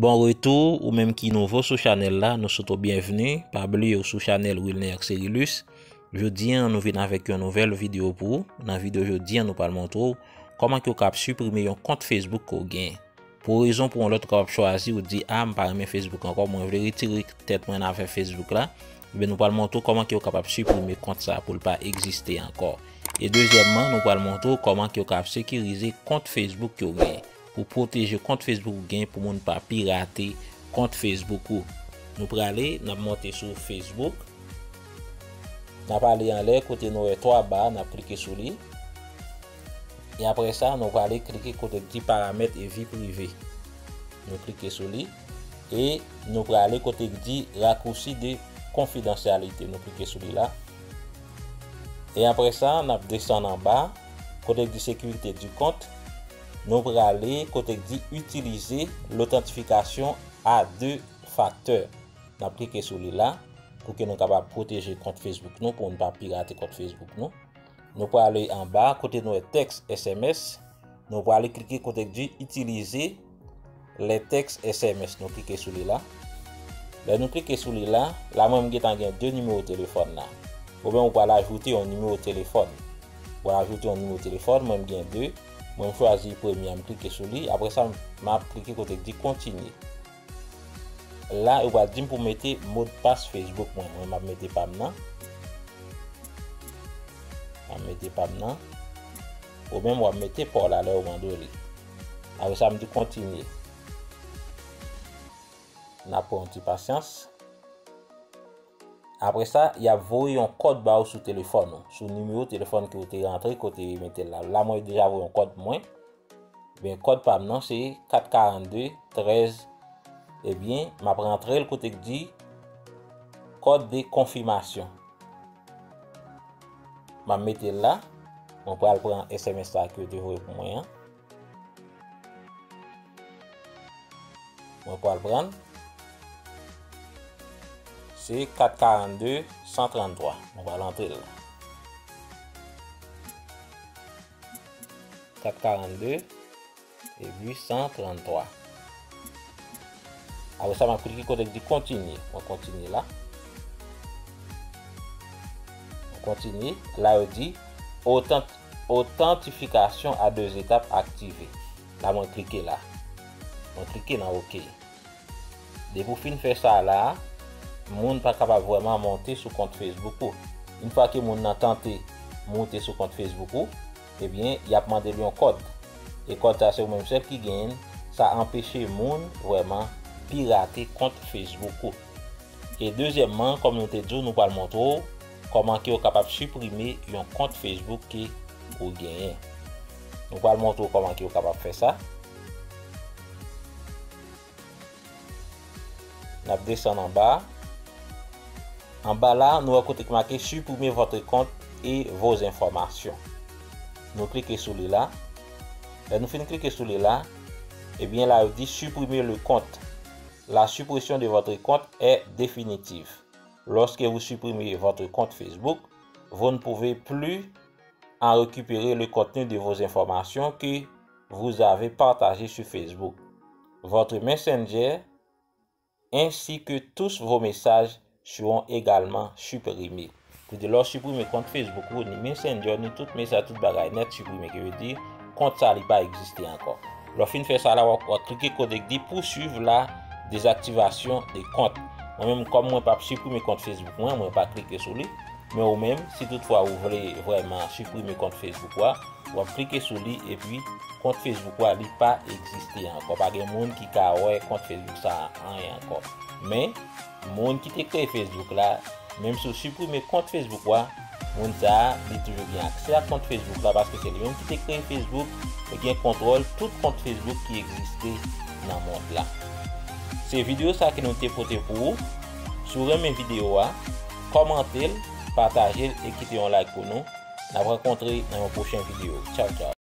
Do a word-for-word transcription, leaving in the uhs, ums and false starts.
Bon retou, ou menm ki nouvo sou chanèl la, nou swete w byenvni. Pa bliye w sou chanèl Wilner Xerilus. Jodi a, nou vin avèk yon nouvèl videyo pou ou. Nan videyo jodi a, nou pral montre w kòman ke w kab siprime yon kont Facebook ke w gen. Pou rezon pou yon lòt, ou kapab chwazi, ou di, "A, m pa renmen Facebook ankò, mwen vle retire tèt mwen nan afè Facebook la." Ebyen, nou pral montre w kòman ke w kapab siprime kont sa a pou l pa egziste ankò. E dezyèmman, nou pral montre w kòman ke w kapab sekirize kont Facebook ke w gen. Pou pwoteje kont Facebook ou gen, pou moun pa pirate kont Facebook ou. Nou prale, n ap monte sou Facebook. N ap ale anlè, kote nou wè twa ba, n ap klike sou li. E apre sa, nou prale klike kote k di paramèt e vi prive. Nou klike sou li. E nou prale kote k di raccourci de confidentialité. Nou klike sou li la. E apre sa, n ap desann anba, kote k di sécurité du compte. Nou prale kote k di utiliser l'authentification à deux facteurs. N ap klike sou li la, pou ke nou kapab pwoteje kont Facebook nou, pou nou pa pirate kont Facebook nou. Nou prale anba, kote nou wè tèks S M S. Nou prale klike kote k di utiliser les textes S M S. Nou klike sou li la. Lè nou klike sou li la, la mwen m gentan gen de nimewo telefòn la. Oubyen ou pral ajoute yon nimewo telefòn. Ou pral ajoute yon nimewo telefòn, mwen m gen de. Mwen m chwazi premye a, m klike sou li. Apre sa, m ap klike kote k di kontinye. La, yo pral di m pou m mete modpas Facebook mwen. Mwen, m ap mete pa m nan. M ap mete pa m nan. Ou menm, w ap mete pa w la lè yo mande w li. Apre sa, m di kontinye. N ap pran yon ti pasyans. Apre sa, y ap voye yon kòd ba w sou telefòn ou, sou nimewo telefòn ke w te rantre, kote w mete l la. La, mwen deja voye yon kòd pou mwen. Ben, kòd pa m nan se kat karannde trèz. Ebyen, m ap rantre l kote k di code de confirmation. M ap mete l la. Mwen pral pran S M S sa ke yo te voye pou mwen an. Mwen pral pran l. Se kat karannde san tranntwa. Mwen pral antre l la. Kat karannde epi san tranntwa. Apre sa, m ap klike kote k di kontinye. Mwen kontinye la. Mwen kontinye. La, yo di, "Authentic-, authentification à deux étapes activée." La, mwen klike la. Mwen klike nan OK. Depi w fin fè sa la, moun pa kapab vrèman monte sou kont Facebook ou. Yon fwa ke moun nan tante monte sou kont Facebook ou, ebyen, y ap mande l yon kòd. E kòd sa, se ou menm sèl ki genyen l. Sa anpeche moun vrèman pirate kont Facebook ou. E dezyèmman, kòm nou te di w, nou pral montre w kòman ke w kapab siprime yon kont Facebook ke ou genyen. Nou pral montre w kòman ke w kapab fè sa. N ap desann anba. Anba la, nou wè kote ki make supprimer votre compte et vos informations. Nou klike sou li la. Lè nou fin klike sou li la, ebyen la, yo di supprimer le compte. La suppression de votre compte est définitive. Lorsque vous supprimez votre compte Facebook, vous ne pouvez plus en récupérer le contenu de vos informations que vous avez partagées sur Facebook. Votre Messenger ainsi que tous vos messages seront également supprimés. Pou di lè w siprime kont Facebook ou, ni Messenger, ni tout mesaj, tout bagay nèt siprime, ki vle di kont sa li pa egziste ankò. Lè w fin fè sa la, w ap, w ap klike kote k di poursuivre la désactivation de compte. Mwen menm, kòm mwen p ap siprime kont Facebook mwen, mwen pa klike sou li. Men ou menm, si toutfwa ou vle vrèman siprime kont Facebook ou a, w ap klike sou li epi kont Facebook ou a, li pa egziste ankò. Pa gen moun ki ka wè kont Facebook sa a anyen ankò. Men, moun ki te kreye Facebook la, menm si w siprime kont Facebook ou a, moun sa a, li toujou gen aksè a kont Facebook la paske se li menm ki te kreye Facebook, li gen kontwòl tout kont Facebook ki egziste nan mond la. Se videyo sa ke nou te pote pou ou. Si w renmen videyo a, kòmante l, pataje l e kite yon like pou nou. N ap rankontre nan yon pwochen videyo. Tchaw, tchaw.